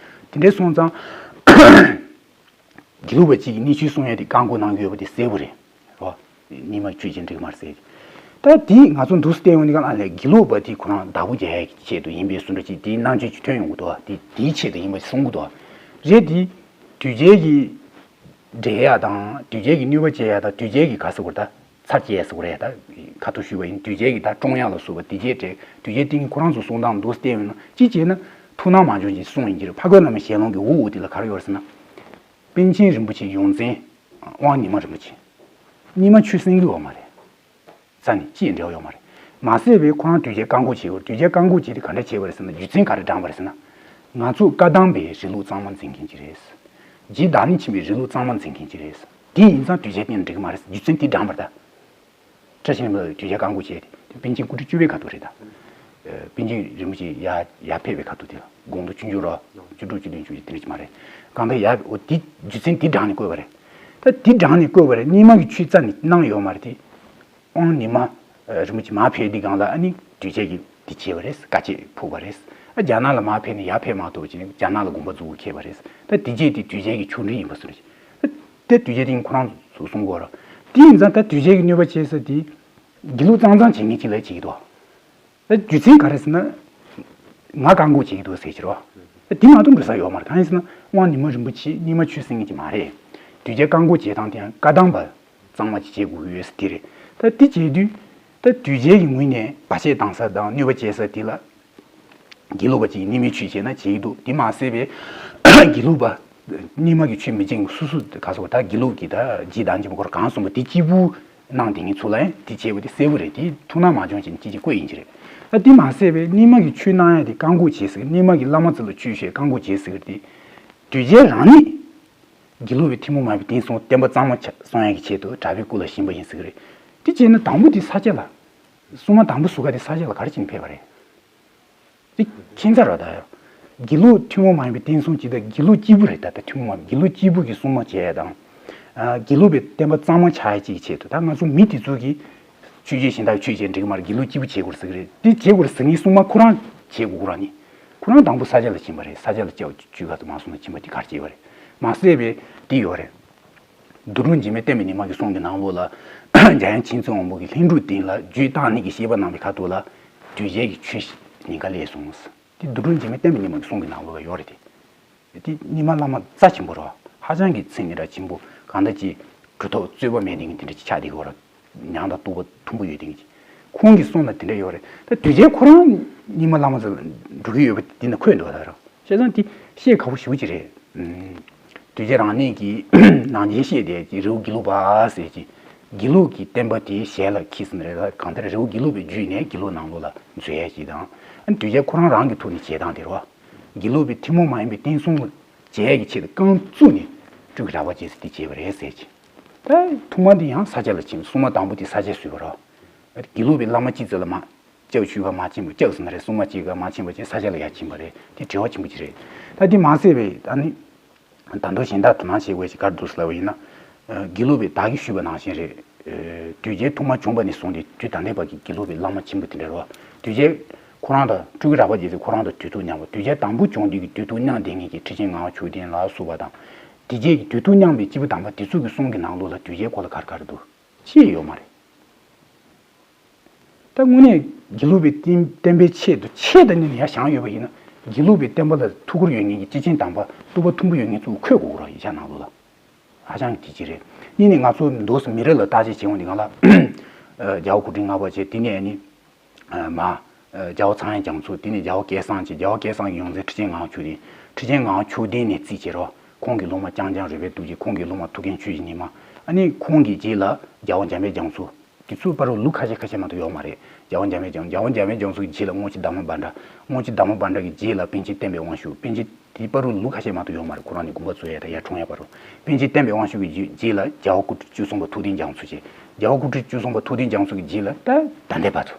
དེ་འདྲ་སོང་ཙང་དགེ་ལུགས་པ་གཅིག་གིས་གནས་ཆོས་གསུང་ཡ་དེ་བཀག་འགོག་གནང་གི་ཡོད་པ་དེ་གསལ་པོ་རེད། རོ། རྙིང་མ་ཆོས་བྱེད་འགྲིག་མ་རེད་ཟེར། ད་དེ་ང་ཚོ་འདུག་སེ་བལྟས་ཡོང་དུས་ག་ལ་དགེ་ལུགས་པ་དེ་ཁོ་རང་བདག་པོ་རྒྱག་ཡ་གི་ཆེད་དུ་ཡིན་པའི་བཟོ་འདྲ་ཅིག་དེའི་རྣམ་དཔྱོད་ཅིག་ཐོན་ཡོང་གི་འདུག་དེ་དེའི་ཆེད་དུ་ཡིན་པ་གསུང་གི་འདུག་རེད་དེ། དུས་རྒྱལ་གྱི་འགྲེལ་ཡ་དང་དུས་རྒྱལ་གྱི་གནོད་པ་བྱེད་ཡ་དང་དུས་རྒྱལ་གྱི་ག་ཟེར་དགོས་རེད། ད་ཚར་བཅད་ཟེར་དགོས་རེད། ད་ཁ་ཐུག་ཞུས་པ་ཡིན། དུས་རྒྱལ་གྱི་ད་ཀྲུང་དབྱང་ལ་སོགས་པ་དེ་རྗེས་དྲན་དུས་རྒྱལ་བསྟེན་མཁན་ཁོ་རང་ཚོ་གསུང་སྟངས་འདུག་སེ་བལྟས་ཡོང་ན་ཅི་བྱས་ན་ཐུགས་སྣང་མ་བྱུང་ཅིག་གསུངས་ཡིན་གྱི་རེད། འཕགས་པ་བླ་མའི་ཞལ་ལུང་གི་འོག་འོག་དེ་ལ་ག་རེ་ཡོད་རེད་ཟེར་ན། པཎ་ཆེན་རིན་པོ་ཆེའི་ཡོངས་འཛིན་དབང་ཉི་མ་རིན་པོ་ཆེ། རྙིང་མ་ཆོས་གསན་གྱི་ཡོད་མ་རེད། རྩ་ནས་ཅིའི་འབྲེལ་བ་ཡོད་མ་རེད། མ་ཟད་པའི་ཁོ་རང་དུས་རྒྱལ་བཀག་འགོག་བྱེད་དགོས། དུས་རྒྱལ་བཀག་འགོག་བྱེད་དེ་ག་འདྲ་བྱས་པ་རེད་ཟེར་ན། རྒྱུ་མཚན་ག་རེ་བགྲངས་པ་རེད་ཟེར་ན། ང་ཚོ་བཀའ་གདམས་པའི་རིང་ལུགས་གཙང་མ་འཛིན་མཁན་ཅིག་རེད། རྗེ་བདག་ཉིད་ཆེན་པོའི་རིང་ལུགས་གཙང་མ་འཛིན་མཁན་ཅིག་རེད། དེ་ཡིན་ཙང་དུས་རྒྱལ་བསྟེན་འགྲིག་གི་མ་རེད། རྒྱུ་མཚན་དེ་བགྲངས་པ་རེད་ད། བཀྲ་ཤིས་ལྷུན་པོ་ལ་དུས་རྒྱལ་བཀག་འགོག་བྱས་ཏེ་དེ་པཎ་ཆེན་སྐུ་ཕྲེང་བཅུ་པའི་ཁ་ཐུག་རེད་ད། ཨ། པཎ་ཆེན་རིན་པོ་ཆེ་ཡར་ཡར་ཕེབས་པའི་ཁ་ཐུག་དེ་ལ་དགུང་ལོ་ཆུང་ཆུང་རོ། བཅུ་དྲུག་བཅུ་བདུན་བཅུ་བཞི་དེ་འདྲ་ཅིག་མ་རེད། གང་ལྟར་ཡར་འོ་དེ་རྒྱུ་མཚན་དེ་བགྲངས་ནས་བཀོད་པ་རེད། ད་དེ་བགྲངས་ནས་བཀོད་པ་རེད། རྙིང་མ་གི་ཆོས་རྩ་ནས་གནང་ཡོད་མ་རེད་དེ། དབང་ཉི་མ་རིན་པོ་ཆེ་མར་ཕེབས་དུས་སྒང་ལ་ཨ་ནི་དུས་རྒྱལ་གྱིས་དེ་བྱས་པ་རེད། བཀའ་ཆད་ཕུག་པ་རེད། ཨ་རྒྱ་ནག་ལ་མར་ཕེབས་ནས་ཡར་ཕེབས་མ་ཐུབ་པ་བྱས་ནས་རྒྱ་ནག་ལ་དགོངས་པ་རྫོགས་ཁེལ་བ་རེད། ད་དེ་རྗེས་དེ་དུས་རྒྱལ་གྱི་ཆོས་འབྲེལ་ཡིན་པ་བཟོ་འདྲ་ཅིག་ད་དེ་དུས་རྒྱལ་དེ་ཁོ་རང་ཚོ་གསུང་གི་ཡོད་རེད། དེ་ཡིན་ཙང་ད་དུས་རྒྱལ་གྱི་གནོད་པ་བྱེད་ས་དེ་དགེ་ལུགས་གཙང་གཙང་བྱེད་མཁན་ཅིག་ལ་བྱེད་ཀྱི་འདུག་ད་རྒྱུ་མཚན་ག་རེ་ཟེར་ན། ང་བཀག་འགོག་བྱེད་ཀྱི་འདུག་ཟེར་གྱི་རེད་བ། ད་དེ་མ་གཏོགས་འགྲོ་ས་ཡོད་མ་རེད། གང་ཡིན་ཟེར་ན་དབང་ཉི་མ་རིན་པོ་ཆེ་རྙིང་མ་ཆོས་གསན་མཁན་ཅིག་མ་རེད། དུས་རྒྱལ་བཀག་འགོག་བྱེད་སྟངས་དེ་ཡང་བཀའ་གདམས་པ་གཙང་མ་ཅིག་བྱེད་དགོས་ཀྱི་ཡོད་ཟེར་དེ་རེད། ད་དེ་བྱེད་དུས་ད་དུས་རྒྱལ་གྱི་ངོས་ནས་བར་ཆད་བཏང་ས་དང་གནོད་པ་བྱེད་ས་དེ་ལ། དགེ་ལུགས་པ་ཅིག་གིས་རྙིང་མའི་ཆོས་བྱས་ན་བྱེད་ཀྱི་འདུག་དེ་མ་ཟད་པའི་དགེ་ལུགས་པ། རྙིང་མ་གི་ཆོས་མི་བྱེད་མཁན་སོ་སོ་ག་སོགས་ད་དགེ་ལུགས་ཀྱི་ད་རྗེ་བདག་ཉིད་ཆེན་པོ་ཁོ་རང་གང་གསུངས་པ་དེ་གཅིག་པུ་གནང་བསྡད་མཁན་ཚོ་ལ་ཡང་དེ་བྱས་པ་དེ་གསལ་པོ་རེད། དེ་ཐུགས་སྣང་མ་བྱུང་བྱས་ནས་ཅིག་ཅིག་བཀོད་ཡིན་གྱི་རེད། ད་དེ་མ་ཟད་པའི་རྙིང་མ་གི་ཆོས་གནང་ཡ་དེ་བཀག་འགོག་བྱེད་ཟེར། རྙིང་མ་གི་བླ་མ་ཚོ་ལ་ཆོས་བཤད་བཀག་འགོག་བྱེད་ཟེར་གི་དེ། དུས་རྒྱལ་རང་ཉིད་དགེ་ལུགས་པའི་ཐུན་མོང་མ་ཡིན་པའི་བསྟན་སྲུང་བསྟན་པ་གཙང་མ་ཆ་སྲུང་ཡ་གི་ཆེད་དུ་གྲྭ་པའི་སྐུ་ལ་བཞེངས་པ་ཡིན་ཟེར་གི་རེད། དེ་བྱས་ན་དང་པོ་དེ་ས་སྐྱ་ལ། སྲུང་མ་དང་པོ་ཟུར་ཁ་དེ་ས་སྐྱ་ལ་ག་རེ་བྱས་ནས་ཕེབས་པ་རེད། དེ་ཁྱད་མཚར་རེད་ད། དགེ་ལུགས་ཐུན་མོང་མ་ཡིན་པའི་བསྟན་སྲུང་ཅིག་དང་དགེ་ལུགས་གཅིག་པུ་རེད་ད། ད་ཐུན་མོང་མ་དགེ་ལུགས་གཅིག་པུ་གི་སྲུང་མ་བྱས་དང་། ཨ། དགེ་ལུགས་པའི་བསྟན་པ་གཙང་མ་ཆགས་ཡ་གཅིག་གི་ཆེད་དུ་ད་ང་ཚོ་མི་དེ་ཚོ་གིས་ཆོས་བྱེད་གཞན་དག་ཆོས་བྱེད་འགྲིག་གི་མ་རེད། དགེ་ལུགས་གཅིག་པུ་བྱེད་དགོས་ཟེར་གི་རེད། དེ་བྱེད་དགོས་ཟེར་མཁན་སྲུང་མ་ཁོ་རང་བྱེད་དགོས་ཁོ་རང་ནི། ཁོ་རང་དང་པོ་ས་སྐྱ་ལ་ཕྱིན་པ་རེད། ས་སྐྱ་ལ་སྐྱབས་བཅོལ་ག་ཚོད་མ་སོང་ན་ཕྱིན་པ་དེ་ག་རེ་བྱས་པ་རེད། མ་ཟད་པའི་དེ་ཡོད་རེད། རྡོ་གྲུབ་འཇིགས་མེད་བསྟན་པའི་ཉི་མ་གི་གསུང་གི་ནང་ལོགས་ལ་འཇམ་དབྱངས་མཁྱེན་བརྩེ་དབང་པོ་གིས་ལྷུན་གྲུབ་བསྟན་ལ་རྒྱུད་བཏང་ནས་ཀྱི་བཤད་པ་གནང་བའི་ཁ་ཐུག་ལ་དུས་རྒྱལ་གྱི་ཆོས་ཉེན་ཁ་སླེབས་སོང་། དེ་རྡོ་གྲུབ་འཇིགས་མེད་བསྟན་པའི་ཉི་མ་གི་གསུང་གི་ནང་ལོགས་ལ་ཡོད་རེད་དེ། དེ་རྙིང་མ་བླ་མ་རྩ་ཆེན་པོ་རེད། ཧ་ཅང་གི་མཚན་སྙན་གྲགས་ཆེན་པོ་གང་ལྟར་གྱི་གྲུབ་ཐོབ་རྩོད་པ་མེད་ལྡན་གྱི་དེ་འདྲ་ཅིག་ཆགས་བསྡད་ཀྱི་ཡོད་རེད། ཉང་དང་ཏོག་པ་མཐོན་པོ་ཡོད་ལྡན་གྱི། ཁོང་གི་གསུང་ལ་དེ་འདྲ་ཡོད་རེད། ད་དུས་རྒྱལ་ཁོ་རང་རྙིང་མ་བླ་མ་ཚོ་འགྲོ་གི་ཡོད་པ་དེ་ན་འཁོད་འདུག་ད་རེད། བྱས་ཙང་དེ་བཤད་ཁག་པོ་ཞེ་པོ་ཅིག་རེད། ཨུམ། དུས་རྒྱལ་རང་ཉིད་ཀྱིས་ནང་བཞིན་བཤད་བསྡད་ཀྱི་རི་བོ་དགེ་ལུགས་པ་ཟེར་གྱི། དགེ་ལུགས་ཀྱི་བསྟན་པ་དེ་ཞལ་ལ་འཁྱེར་ཟིན་རེད་ལ། གང་ལྟར་རི་བོ་དགེ་ལུགས་པའི་བརྒྱུད་ནས་དགེ་ལུགས་ནང་ལོགས་ལ་འཛུལ་ཡ་ཞིག་དང་། ཨ་ནི་དོལ་རྒྱལ་ཁོ་རང་རང་གི་ཐོག་ནས་བྱེད་སྟངས་དེ་རེད་བ། དགེ་ལུགས་པའི་ཐུན་མོང་མ་ཡིན་པའི་བསྟན་སྲུང་ལ་བྱེད་ཡ་གི་ཆེད་དུ་རྐང་བཙུགས་ནས་སྤྲུལ་སྐུ་གྲགས་པ་རྗེས་སུ་དེ་བྱས་པ་རེད་ཟེར་གྱི། ད་ཐོག་མ་འདི་ཡང་ས་སྐྱ་ལ་ཕྱིན། སྲུང་མ་དང་པོ་དེ་ས་སྐྱ་བཟོས་པ་རེད། དགེ་ལུགས་པའི་བླ་མ་གཅིག་ཙམ་ལ་མ་སྐྱབས་ཞུས་པ་མ་ཕྱིན་པར། སྐྱབས་ཟེར་ན་རེད། སྲུང་མ་གཅིག་ག་མ་ཕྱིན་པ་བྱས་ས་སྐྱ་ལ་ཡར་ཕྱིན་པ་རེད། དེ་བྲེལ་བ་ཆེན་པོ་ཅིག་རེད། ད་དེ་མ་ཟད་པའི་ད་ནི། ད་དུང་གཞན་དག་དོ་སྣང་བྱེད་དགོས་ཞིག་ག་རེ་འདུག་ཟེར་ལབ་པ་ཡིན་ན། ཨ་དགེ་ལུགས་པའི་བདག་གིས་ཞུས་པ་ནང་བཞིན་རེད། ཨ་དོལ་རྒྱལ་ཐོག་མ་བྱུང་བ་ནས་བཟུང་སྟེ་དུས་ད་ལྟའི་བར་གྱི་དགེ་ལུགས་པའི་བླ་མ་ཆེན་པོ་དེ་འདྲ་རེད་བ། དོལ་རྒྱལ་ཁོ་རང་དང་སྤྲུལ་སྐུ་གྲགས་པ་རྗེ་བཙུན་ཁོ་རང་དང་དུས་ཐུག་མཉམ་པ། དོལ་རྒྱལ་དང་པོ་བྱུང་དུས་ཀྱི་དུས་ཐུག་མཉམ་བསྡད་མཁན་གྱི་ཁྲི་ཆེན་ངག་དབང་ཆོས་ལྡན་ལ་སོགས་པ་དང་། དེ་རྗེས་ཀྱི་དུས་ཐུག་མཉམ་པའི་སྐྱེས་བུ་དམ་པ་དེ་ཚོ་གི་གསུང་གི་ནང་ལོགས་ལ་དོལ་རྒྱལ་སྐོར་ལ་ག་རེ་ག་རེ་འདུག་ཅི་ཡང་ཡོད་མ་རེད། ད་དངོས་གནས་དགེ་ལུགས་པའི་བསྟན་བསྟན་པའི་ཆེད་དུ་ཆེད་དུ་གཉེར་ནས་ཡར་བཞེངས་ཡོད་པ་ཡིན་ན། དགེ་ལུགས་པའི་བསྟན་པ་ལ་ཐུགས་ཁུར་ཡོད་མཁན་གྱི་སྐྱེས་ཆེན་དམ་པ་རྟོགས་པ་མཐོན་པོ་ཡོད་མཁན་ཚོ་འཁོད་དགོས་རེད། ཡིག་ཆ་ནང་ལོགས་ལ། ཧ་ཅང་གི་གལ་ཆེ་རེད། གཉིས་ནས་ང་ཚོ་འདུག་སེ་མི་རབས་ལ་བརྟག་དཔྱད་བྱེད་འོང་དུས་སྒང་ལ། ཨ་རྒྱལ་བ་སྐུ་ཕྲེང་ལྔ་པ་བྱས། དེ་ནས་ནི། ཨ་མ། ཨ་རྒྱལ་བ་ཚངས་དབྱངས་རྒྱ་མཚོ། དེ་ནས་རྒྱལ་བ་སྐལ་བཟང་བྱས། རྒྱལ་བ་སྐལ་བཟང་གི་ཡོངས་འཛིན་ཁྲི་ཆེན་ངག་དབང་ཆོས་ལྡན། ཁྲི་ཆེན་ངག་དབང་ཆོས་ལྡན་ནས་རྩིས་བྱས་རོགས། ཁོང་གི་སློབ་མ་རྐྱང་རྐྱང་རོལ་པའི་རྡོ་རྗེ། ཁོང་གི་སློབ་མ་ཐུའུ་བཀྭན་ཆོས་ཀྱི་ཉི་མ། ཨ་ནི་ཁོང་གི་རྗེས་ལ་རྒྱལ་བ་འཇམ་དཔལ་རྒྱ་མཚོ། དེ་ཚོ་བར་དུ་ལོ་ཁ་ཤས་ཁ་ཤས་མ་གཏོགས་ཡོད་མ་རེད། རྒྱལ་བ་འཇམ་དཔལ་རྒྱ་རྒྱལ་བ་འཇམ་དཔལ་རྒྱ་མཚོ་གི་རྗེས་ལ་རྔོན་ཆེན་དར་མ་དཔལ་གྲགས། རྔོན་ཆེན་དར་མ་དཔལ་གྲགས་ཀྱི་རྗེས་ལ་པཎ་ཆེན་བསྟན་པའི་དབང་ཕྱུག། པཎ་ཆེན་དེའི་བར་དུ་ལོ་ཁ་ཤས་མ་གཏོགས་ཡོད་མ་རེད། ཁོ་རང་ནས་དགོངས་པ་རྫོགས་ཡ་དང་ཡར་འཁྲུངས་ཡ་བར་དུ། པཎ་ཆེན་བསྟན་པའི་དབང་ཕྱུག་གི་རྗེས་ལ་རྒྱལ་བ་སྐུ་ཕྲེང་བཅུ་གསུམ་པ་ཐུབ་བསྟན་རྒྱ་མཚོ་བྱས། རྒྱལ་བ་སྐུ་ཕྲེང་བཅུ་གསུམ་པ་ཐུབ་བསྟན་རྒྱ་མཚོ་གི་རྗེས་ལ་ད་ད་ལྟའི་བར་དུ།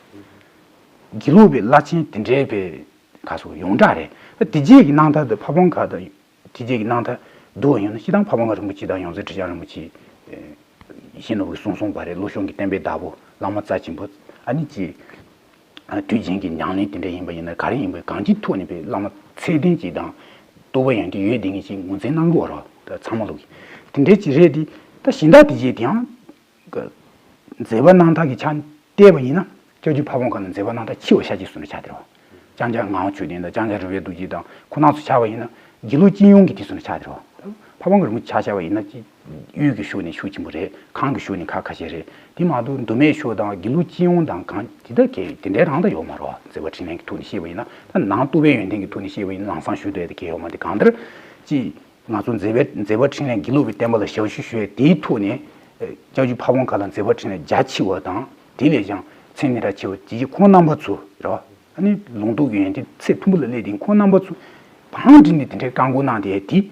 དགེ་ལུགས་པའི་བླ་ཆེན་དེ་འདྲའི་པའི་ག་སོགས་ཡོངས་གྲགས་རེད། ད་དེ་རྗེས་ཀྱི་སྣང་ཐར་དུ་ཕ་བོང་ཁ་དང་། དེ་རྗེས་ཀྱི་སྣང་ཐར་བསྡུར་བ་ཡིན་ན། སྤྱིར་བཏང་ཕ་བོང་ཁ་རིན་པོ་ཆེ་དང་ཡོངས་འཛིན་ཁྲི་བྱང་རིན་པོ་ཆེ། ཨེ་ཤེས་ནོར་བུས་གསུངས་གསུངས་པ་རེད། ལྷོ་གཞུང་གི་བསྟན་པའི་བདག་པོ་བླ་མ་རྩ་ཆེན་པོ། ཨ་ནི་ཅི། ཨ་དུས་རྒྱུན་གྱི་ཉམས་ལེན་དེ་འདྲ་ཡིན་པ་ཡིན་ན། ག་རེ་ཡིན་པ། གང་ཅིའི་ཐོག་ནས་པའི་བླ་མ་ཚད་ལྡན་ཅིག་དང་། རྟོགས་པ་ཡོན་ཏན་ཡོད་བསྡད་མཁན་ཅིག་ངོས་འཛིན་གནང་དགོས་རེད། ད་ཚང་མ་ལོག་གི་དེ་འདྲའི་ཅིག་རེད་དེ། ད་གཞན་དག་དེ་རྗེས་དེའང་མཛད་པ་རྣམ་ཐར་གྱི་ཆ་བལྟས་པ་ཡིན་ན། སྐྱབས་རྗེ་ཕ་བོང་ཁ་ལ་མཛད་པ་རྣམ་ཐར་ཆེ་བ་ཤ་སྟག་ཅིག་བཟོས་ནས་ཆགས་བསྡད་རེད་བ། ལྕང་སྐྱ་ངག་དབང་ཆོས་ལྡན་དང་། ལྕང་སྐྱ་རོལ་པའི་རྡོ་རྗེ་དང་། ཁོང་རྣམ་ཚོ་ཆ་བཞག་པ་ཡིན་ན་དགེ་ལུགས་སྤྱི་ཡོངས་ཀྱི་དེ་བཟོས་ནས་ཆགས་བསྡད་རེད་བ། ཕ་བོང་ཁ་རིན་པོ་ཆེ་ཆ་བཞག་པ་ཡིན་ན་ཅི། དབུས་ཀྱི་ཕྱོགས་ནས་ཤུགས་ཆེན་པོ་རེད། ཁམས་ཀྱི་ཕྱོགས་ནས་ཁག་ཁ་ཤས་རེད། དེ་མ་གཏོགས་མདོ་སྨད་ཕྱོགས་དང་དགེ་ལུགས་སྤྱི་ཡོངས་དང་གང་དེ་དག་གས་དེ་འདྲའི་རང་ད་ཡོད་མ་རེད་བ། མཛད་པ་འཕྲིན་ལས་ཀྱི་ཐོག་ནས་བཤད་པ་ཡིན་ན། ད་ནང་རྟོགས་པའི་ཡོན་ཏན་གྱི་ཐོག་ནས་བཤད་པ་ཡིན་ན་ལམ་སང་ཞུ་འདོད་དེ་གས་ཡོད་མ་རེད། གང་ལྟར་ཅི། ང་ཚོ་མཛད་པའི་མཛད་པ་འཕྲིན་ལས་དགེ་ལུགས་པའི་བསྟན་པ་ལ་ཞབས་ཞུ་ཞུ་ཡས་དེའི་ཐོག་ནས། ཨ་སྐྱབས་རྗེ་ཕ་བོང་ཁ་ལ་མཛད་པ་འཕྲིན་ལས་རྒྱ་ཆེ་བ་དང་། དེ་ལས་ཀྱང་མཚན་སྙན་གྲགས་ཆེ་བ་དེ་ཁོང་རྣམ་པ་ཚོ་རེད་བ། ཨ་ནི་ལུང་རྟོགས་ཀྱི་ཡོན་ཏན་ཚད་མཐོན་པོ་ལ་སླེབས་ཏེ་ཁོང་རྣམ་པ་ཚོ་བང་བསྒྲིགས་ནས་དེ་འདྲའི་བཀའ་བསྒོ་གནང་དེ་དེ།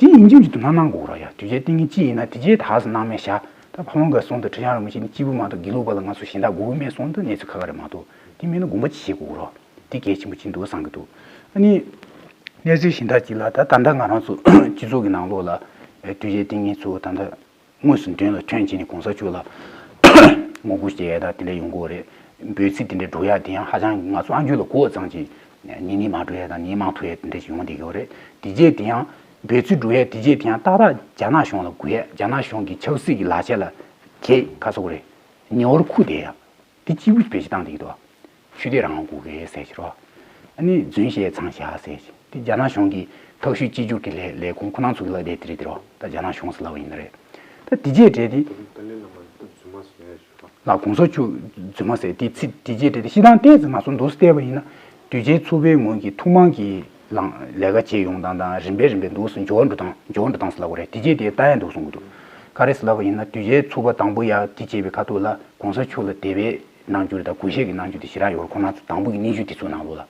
དེ་ཡིན་གཅིག་མིན་གཅིག་དོ་སྣང་གནང་དགོས་རེད་ཡ། དུས་རྒྱུན་བསྟན་མཁན་གཅིག་ཡིན་ན་དེ་རྗེས་ད་ག་སེ་གནང་མེད་བཞག་ད་ཕ་བོང་ཁ་གསུང་དང་ཁྲི་བྱང་རིན་པོ་ཆེ་ནི་གཅིག་པུ་མ་གཏོགས་དགེ་ལུགས་པ་ལ་ང་ཚོ་གཞན་དག་དགོས་ཀྱི་མེད་གསུང་དང་གནས་ཚུལ་ཁ་ཁ་རེད་མ་གཏོགས། དེ་མིན་ན་དགོངས་པ་ཅིག་བཞེས་དགོས་རེད། དེ་གལ་ཆེན་པོ་ཅིག་འདུག་བསམ་གྱི་འདུག་ཨ་ནི། གནས་ཚུལ་གཞན་དག་ཅིག་ལ་ད་ད་ལྟ་ང་རང་ཚོ་སྤྱི་ཚོགས་ཀྱི་ནང་ལོགས་ལ་དུས་རྒྱུན་བསྟན་མཁན་ཚོ་ད་ལྟ་དངོས་སུ་མདུན་ལ་ཐོན་བྱས་ནས་གོང་ས་མཆོག་ལ་ངོ་རྒོལ་བྱེད་ཡ་ད་དེ་འདྲ་ཡོང་གི་ཡོད་རེད། འབོད་ཚིག་དེ་འདྲ་སྒྲོག་ཡ་དེ་ཡང་ཧ་ཅང་ང་ཚོ་ཨ་མཆོག་ལ་གོ་ཙམ་གྱིས་ཉན་ཉན་མ་འགྲོ་ཡ་དང་ཉན་མ་ཐུབ་ཡ་དེ་འདྲ་ཞིག་ཡོང་བསྡད་ཀྱི་ཡོད་རེད། དེ་རྗེས་དེ་ཡང་འབོད་ཚིག་སྒྲོག་ཡ་དེ་རྗེས་དེ་ཡང་ཏག་ཏག་རྒྱ་ནག་གཞུང་ལ་གུས་ཡ། རྒྱ་ནག་གཞུང་གི་ཆབ་སྲིད་ཀྱི་ལག་ཆ་ལ་གས་ག་ཟེར་དགོས་རེད། ཉེ་བར་འཁུ་བསྡད་ཡ། དེ་གཅིག་པུ་བེད་སྤྱོད་བཏང་བསྡད་ཀྱི་འདུག་ཆོས་དད་རང་དབང་དགོས་གི་ཟེར་གྱི་རོ། ཨ་ནི་རྫུན་བཤད་མཚང་བཞག་ཟེར་གྱི། དེ་རྒྱ་ནག་གཞུང་གི་ཐག་གཅོད་གཅིག་གྱུར་གྱི་ལས་ལས་ཁུངས་ཁོ་རང་ཚོ་གི་ལབ་བསྡད་དེ་རེད་དེ་རོ། ད་རྒྱ་ནག་གཞུང་ཟེར་ལབ་པ་ཡིན་ན་རེད། ད་དེ་རྗེས་འབྲེལ་དེ། ཏཱ་ལའི་བླ་མ་ད་རྫུན་མ་ཟེར་ཡ་ཞུ་རོགས། ལ་གོང་ས་མཆོག་རྫུན་མ་ཟེར་དེ་ཚིག་དེ་རྗེས་འབྲེལ་དེ་སྤྱིར་བཏང་ཏོག་ཙམ་ང་ཚོ་འདུག་སེ་བལྟས་པ་ཡིན་ན། དུས་ཆེན་ཚོགས་པའི་ངོས་ཀྱི་ཐོག་མ་གི་ལང་ལས་ཀ་བྱེད་ཡོང་སྟངས་དང་རིམ་པས་རིམ་པས་འདུག་སེ་འགྱུར་བ་འགྲོ་སྟངས་འགྱུར་བ་འགྲོ་སྟངས་ཟེར་ལབ་དགོས་རེད། དེ་རྗེས་དེ་ལྟ་ཡ་འདུག་གསུང་གི་འདུག་ག་རེ་ཟེར་ལབ་པ་ཡིན་ན། དུས་ཆེན་ཚོགས་པ་དང་པོ་ཡ་དེ་བྱས་པའི་ཁ་ཐུག་ལ་གོང་ས་མཆོག་ལ་དད་པའི་རྣམ་འགྱུར་དང་གུས་ཞབས་ཀྱི་རྣམ་འགྱུར་དེ་ཞེ་དྲག་ཡོད་རེད། ཁོང་རྣམ་ཚོ་དང་པོ་གི་སྙན་ཞུ་དེ་ཚོ་ནང་ལོགས་ལ་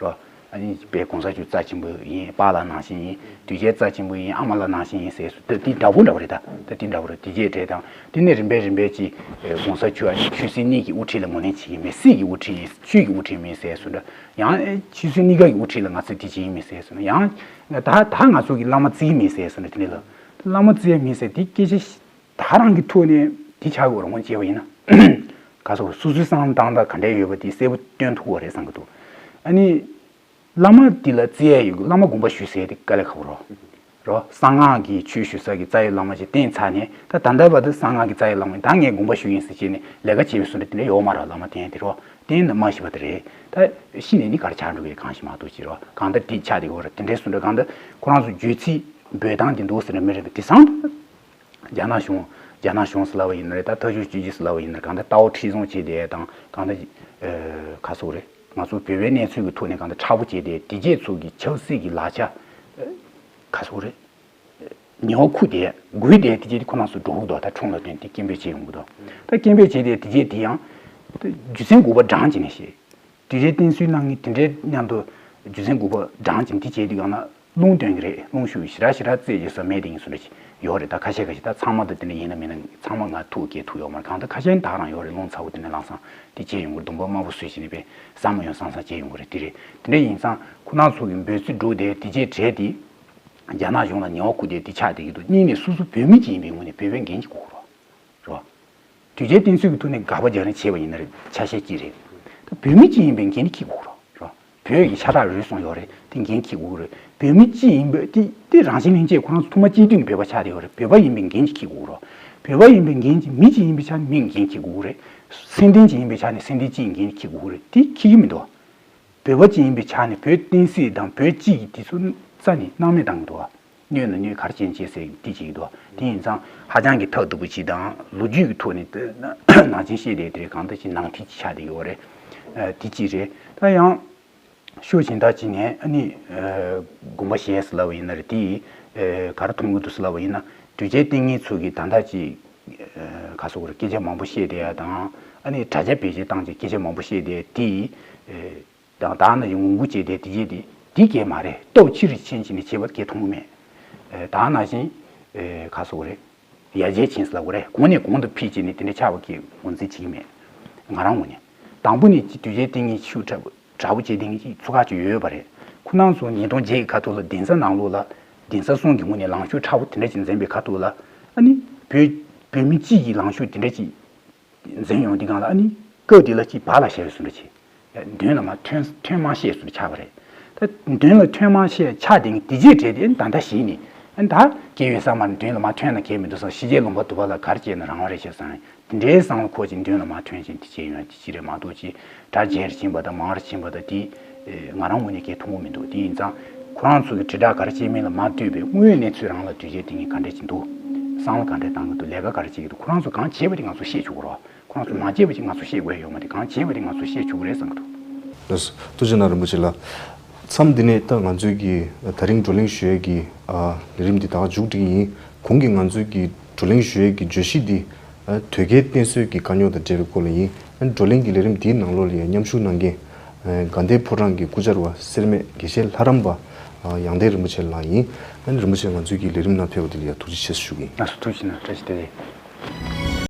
རོ། ཨ་ནི་དཔེ་གོང་ས་མཆོག་རྩ་ཆེན་པོ་ཡིན། པཱ་ལགས་ནང་བཞིན་ཡིན། དུས་ཆེན་རྩ་ཆེན་པོ་ཡིན། ཨ་མ་ལགས་ནང་བཞིན་ཡིན་ཟེར་སོང་། ད་དེ་འདྲ་པོ་འདྲ་པོ་རེད། ད་ད་དེ་འདྲ་པོ་རེད། དེ་རྗེས་འབྲེལ་དང་དེ་ནས་རིམ་པས་རིམ་པས་ཀྱི་གོང་ས་མཆོག་ཨ་ནི་ཆོས་སྲིད་གཉིས་ཀྱི་དབུ་ཁྲིད་ལ་ངོས་ལེན་བྱེད་ཀྱི་མེད། སྲིད་ཀྱི་དབུ་ཁྲིད་ཡིན། ཆོས་ཀྱི་དབུ་ཁྲིད་མིན་ཟེར་སོང་འདྲ། ཡང་ཆོས་སྲིད་གཉིས་ཀ་གི་དབུ་ཁྲིད་ལ་ང་ཚོས་དེ་བྱེད་ཀྱི་མིན་ཟེར་སོང་ན། ཡང་ད་ད་ང་ཚོ་གི་བླ་མ་བརྩི་གི་མིན་ཟེར་སོང་འདྲ། དེ་འདྲ་ལ་བླ་མ་བརྩི་ཡ་མིན་ཟེར་དེ་སྐད་ཆ། ད་རང་གི་ཐོག་ནས་དེ་ཆགས་དགོས་རང་དབང་བྱས་པ་ཡིན་ན། ག་ཟེར། སོ་སོའི་བསམ་བློ་བཏང་སྟངས་ག་འདྲ་ཡོད་པ་དེ་གསལ་པོ་སྟོན་ཐུབ་པ་རེད་བསམ་གྱི་འདུག་ཨ་ནི། བླ་མ་དེ་ལ་བརྩི་ཡ་ཡོད། བླ་མ་དགོངས་པ་ཞུས་ཟེར་དེ་དཀའ་ལས་ཁག་པོ་རེད། རོ། གསང་སྔགས་ཀྱི་ཆོས་ཞུ་ས་གི་རྩ་བའི་བླ་མ་ཞིག་བསྟེན་ཚར་ནས། ད་ད་ལྟ་བར་དུ་གསང་སྔགས་ཀྱི་རྩ་བའི་བླ་མ་ཡིན། ད་ངས་དགོངས་པ་ཞུ་ཡིན་ཟེར་བྱས་ནས་ལས་ཀ་བྱེད་པའི་བཟོ་འདྲ་དེ་འདྲ་ཡོད་མ་རེད། བླ་མ་བསྟེན་དེ་རོ། བསྟེན་ན་མ་ཤི་བ་དེ་རེད། ད་ཤི་ནས་ནི་ག་རེ་ཆགས་འགྲོ་གི་རེད། གང་ཤེས་མ་གཏོགས་ཅི་རོ། གང་ལྟར་དེ་ཆགས་བསྡད་ཡོད་རེད། དེ་འདྲའི་བཟོ་འདྲ། གང་ལྟར་ཁོ་རང་ཚོ་བརྗོད་ཚིག་འབོད་སྟངས་དེ་འདུག་ཟེར་ན་མི་རེད་པས། དེང་སང་རྒྱ་ནག་གཞུང་། རྒྱ་ནག་གཞུང་ཟེར་ལབ་པ་ཡིན་ན་རེད། ད་ཐག་གཅོད་བྱེད་རྒྱུ་ཟེར་ལབ་པ་ཡིན་ན། གང་ལྟར་ལྟ་བ་ཁྲིད་སྦྱོང་བྱས་ཏེ་དང་། གང་ལྟར་ཨ་ག་ཟེར་དགོས་རེད། ང་ཚོ་བོད་པའི་གནས་ཚུལ་གྱི་ཐོག་ནས་གང་ལྟར་མཁྲེགས་པོ་བྱས་ཏེ། དེ་རྗེས་ཚོ་གི་ཆབ་སྲིད་ཀྱི་ལག་ཆ་ག་ཟེར་དགོས་རེད། ཉེ་བར་འཁུ་བསྡད། འགུལ་བསྡད། དེ་རྗེས་དེ་ཁོ་རང་ཚོ་འགྲོ་གི་འདུག་ད་ཁྲོམ་ལ་ཐོན་ཏེ་སྐད་འབོད་བྱེད་ཡོང་གི་འདུག་ད་སྐད་འབོད་བྱས་ཏེ་དེ་རྗེས་དེ་ཡང་རྒྱུ་མཚན་དགོས་པ་བགྲང་བྱས་ནས་བཤད། དུས་ཆེན་བསྟན་གསོལ་གནང་མཁན་དེ་འདྲའི་མཉམ་དུ་རྒྱུ་མཚན་དགུ་པ་བགྲངས་ཀྱིན་དེ་བྱས་དུས་སྒང་ལ། རླུང་བཏོན་གྱི་རེད། རླུང་ཤུགས་ཞེ་དྲག་ཞེ་དྲག་བཙལ་རྗེས་སུ་མེད་དེ་ཡིན་སོང་རེད། ཡོད་རེད། ད་ཁ་ཤས་ཁ་ཤས་ད་ཚང་མ་ད་དེ་འདྲ་ཡིན་ན་མིན་ན་ཚང་མ་ང་ཐུག་གས་ཐུག་ཡོད་མ་རེད། གང་ལྟར་ཁ་ཤས་ད་རང་ཡོད་རེད། རླུང་ཚ་བོ་དེ་འདྲ་ལངས་སང་དེ་བྱས་ཡོང་གི་རེད། གདོང་པ་དམར་པོ་བཟོས་བྱས་ནས་པས་ཟ་མ་ཡོང་སང་སང་བྱས་ཡོང་གི་རེད། དེ་རེད། དེ་འདྲ་ཡིན་ཙང་ཁོ་རང་ཚོ་གི་འབོད་ཚིག་སྒྲོག་དེ་དེ་བྱས་བྲལ་དེ་རྒྱ་ནག་གཞུང་ལ་ཉེས་པ་བསྐུར་དེ་དེ་ཆགས་བསྡད་ཀྱི་འདུག་གཉིས་ནས་སོ་སོ་བོད་མི་གཅིག་ཡིན་པའི་ངོས་ནས་བོད་པའི་འགན་གཅིག་དགོས་ཀྱི་རེད། རེད་བ། དུས་ཆེན་བསྟན་སྲིད་ཀྱི་ཐོག་ནས་དགག་པ་རྒྱག་རེས་བྱས་པ་ཡིན་ན་རེད། ཆ་ཤས་གཅིག་རེད། ད་བོད་མི་གཅིག་ཡིན་པའི་འགན་འཁྱེར་དགོས་རེད། བོད་ཀྱི་ཤ་ཁྲག་རུལ་སོང་ཡོད་རེད། དེ་འགན་འཁྱེར་དགོས་རེད། བོད་མི་གཅིག་ཡིན་པའི་དེ་དེ་རང་བཞིན་ལྷན་སྐྱེས་ཁོ་རང་ཚོ་ཐོག་མ་སྐྱེས་དུས་ནས་བོད་པ་ཆགས་བསྡད་ཡོད་རེད། བོད་པ་ཡིན་པའི་འགན་གཅིག་འཁྱེར་དགོས་རེད། བོད་པ་ཡིན་པའི་འགན་གཅིག་མི་གཅིག་ཡིན་པའི་ཆ་ནས་མི་འགན་འཁྱེར་དགོས་རེད། སེམས་ལྡན་གཅིག་ཡིན་པའི་ཆ་ནས་སེམས་ལྡན་གཅིག་འགན་འཁྱེར་དགོས་རེད། དེ་འཁྱེར་གྱི་མི་འདུག་བོད་པ་གཅིག་ཡིན་པའི་ཆ་ནས་བོད་བསྟན་སྲིད་དང་བོད་གཅིག་གི་དེ་ཚོ་རྩ་ནས་སྣང་མེད་བཏང་གི་འདུག་བ། གནོད་ན་གནོད་ག་རེ་བྱས་ན་བྱས་ཟེར་དེ་བྱེད་ཀྱི་འདུག་དེ་ཡིན་ཙང་ཧ་ཅང་གི་ཐབས་སྡུག་པོ་ཅིག་དང་ལོ་རྒྱུས་ཀྱི་ཐོག་ནས་ནང་བཞིན་བཤད་བསྡད་དེ་རེད། གང་ལྟར་ཅིག་ནང་ཐིག་ཅིག་ཆགས་བསྡད་ཡོད་རེད། དེ་གཅིག་རེད། ད་ཡང་ཤོད་གཞན་དག་ཅིག་ནས་ཨ་ནི་དགོངས་པ་བཞེས་ཟེར་ལབ་པ་ཡིན་ན་རེད། དེ་ག་རེ་མཐོང་གི་འདུག་ཟེར་ལབ་པ་ཡིན་ན་དུས་ཆེན་བསྟན་མཁན་ཚོ་གིས་ད་ལྟ་ཅིག་ག་སོགས་རེད། སྐད་ཆ་མང་པོ་བཤད་བསྡད་ཡ་དང་ཨ་ནི་དྲ་རྒྱ་བེད་སྤྱོད་བཏང་ཅིག་སྐད་ཆ་མང་པོ་བཤད་བསྡད་དེ། དང་ད་ནང་བཞིན་ངོ་རྒོལ་བྱས་ཏེ་དེ་རྗེས་དེ་དེ་གས་མ་རེད། སྟོབས་ཆེ་རུ་ཕྱིན་ཕྱིན་ནས་བྱས་པ་གས་མཐོང་གི་མེད། ད་ནང་བཞིན་ག་སོགས་རེད། ཡར་རྒྱས་ཕྱིན་ཟེར་ལབ་དགོས་རེད། གོང་ནས་གོང་དུ་འཕེལ་བྱས་ནས་དེ་འདྲ་ཆགས་པ་གས་ངོས་འཛིན་བྱེད་ཀྱི་མེད། ང་རང་ངོས་ནས་དང་པོ་ནས་ཅི་དུས་ཆེན་བསྟན་མཁན་ཤུགས་དྲག་པོ་དྲག་པོ་བྱས་བསྟན་མཁན་ཅིག་ཚུགས་ཁག་ཅིག་ཡོད་པ་རེད། ཁོ་རང་ཚོ་ཉིས་སྟོང་བརྒྱད་ཀྱི་ཁ་ཐུག་ལ་གདན་ས་ནང་ལོགས་ལ་གདན་ས་གསུམ་གྱི་ངོས་ནས་ལངས་ཕྱོགས་དྲག་པོ་དེ་འདྲ་ཅིག་འཛིན་པའི་ཁ་ཐུག་ལ་ཨ་ནི་བོད་བོད་མི་སྤྱི་ཡི་ལངས་ཕྱོགས་དེ་འདྲ་ཅིག་འཛིན་ཡོང་དུས་སྒང་ལ་ཨ་ནི་སྐབས་དེ་ལ་ཅིག་བག་ལ་ཞ་ཡོད་བཟོ་འདྲ་ཅིག་མདུན་ལ་མར་ཐོན་ཐོན་མ་ཤེས་བཟོ་འདྲ་ཆགས་པ་རེད། ད་མདུན་ལ་ཐོན་མ་ཤེས་ཆགས་དེ་དེ་རྗེས་བྲལ་ཏེ་ཨ་ནི་ད་ལྟ་གཞི་ནས་ཨ་ནི་ད་སྐྱེ་བོའི་ས་མར་མདུན་ལ་མར་ཐོན་ན་གལ་མི་འདུག་བསམ། ཤི་རྗེས་ལུང་པ་དུ་བ་ལ་གར་སྐྱེས་ན་རང་དབང་རེད་ཤག་བསམ། དེ་འདྲའི་བསམ་བློ་འཁོར་ཅིག་མདུན་ལ་མར་ཐོན་ཅིག་དེ་བྱས་ཡོང་དེ་ཅི་རེད་མ་གཏོགས་ཅིག་དགྲ་རྒྱལ་ཕྱིན་པ་དང་མང་རུ་ཕྱིན་པ་དང་དེ་ང་རང་ངོས་ནས་གལ་མཐོང་གི་མི་འདུག་དེ་ཡིན་ཙང་ཁོ་རང་ཚོ་གི་དྲིལ་བསྒྲགས་ག་རེ་བྱས་མིན་ལ་མ་ལྟོས་པའི་དངོས་ཡོད་གནས་ཚུལ་རང་ལ་དུས་ཆེན་དེ་ངས་ག་འདྲ་ཅིག་འདུག་བསམ་བློ་ག་འདྲ་བཏང་གི་འདུག་ལས་ཀ་ག་རེ་བྱེད་ཀྱི་འདུག་ཁོ་རང་ཚོ་གང་བྱས་པ་དེ་ང་ཚོ་ཤེས་ཆོག་གི་རེད། ཁོ་རང་ཚོ་མ་བྱས་པ་ཅིག་ང་ཚོ་ཤེས་དགོས་ཡོད་མ་རེད། གང་བྱས་པ་དེ་ང་ཚོ་ཤེས་ཆོག་གི་རེད་བསམ་གི་འདུག་ལགས་སོ། ཐུགས་རྗེ་གནང་རིན་པོ་ཆེ་ལགས། མཚམས་འདི་ནས་ད་ང་ཚོའི་གི་ད་རིང་བགྲོ་གླེང་ཞུ་ཡས་ཀྱི་ཨ་ལས་རིམ་འདི་ད་ག་མཇུག་སྒྲིལ་གྱི་ཡིན། གོང་གི་ང་ཚོའི་གི་བགྲོ་གླེང་ཞུ་ཡས་ཀྱི་བརྗོད་གཞི་འདི་ཨ་དོལ་རྒྱལ་བསྟེན་གསོལ་གྱི་དཀའ་རྙོག་དང་འབྲེལ་བའི་སྐོར་ལ་ཡིན། ཨ་བགྲོ་གླེང་གི་ལས་རིམ་འདིའི་ནང་ལོགས་ལ་ཡང་མཉམ་ཞུགས་གནང་མཁན་ཨ་དགའ་ལྡན་ཕོ་བྲང་གི་སྐུ་བཅར་བ་སེར་སྨད་དགེ་བཤེས་ལྷ་རམས་པ་ཨ་ཡང་ལྡན་རིན་པོ་ཆེ་ལགས་ཡིན། ཨ་ནི་རིན་པོ་ཆེ་ང་ཚོའི་གི་ལས་རིམ་ནང་ཕེབས་པ་འདི་ལ་ཡང་ཐུགས་རྗེ་ཆེ་ཞུ་གི་ཡིན། ལགས་སོ། ཐུགས་རྗེ་གནང་། བཀྲ་ཤིས་བདེ་ལེགས།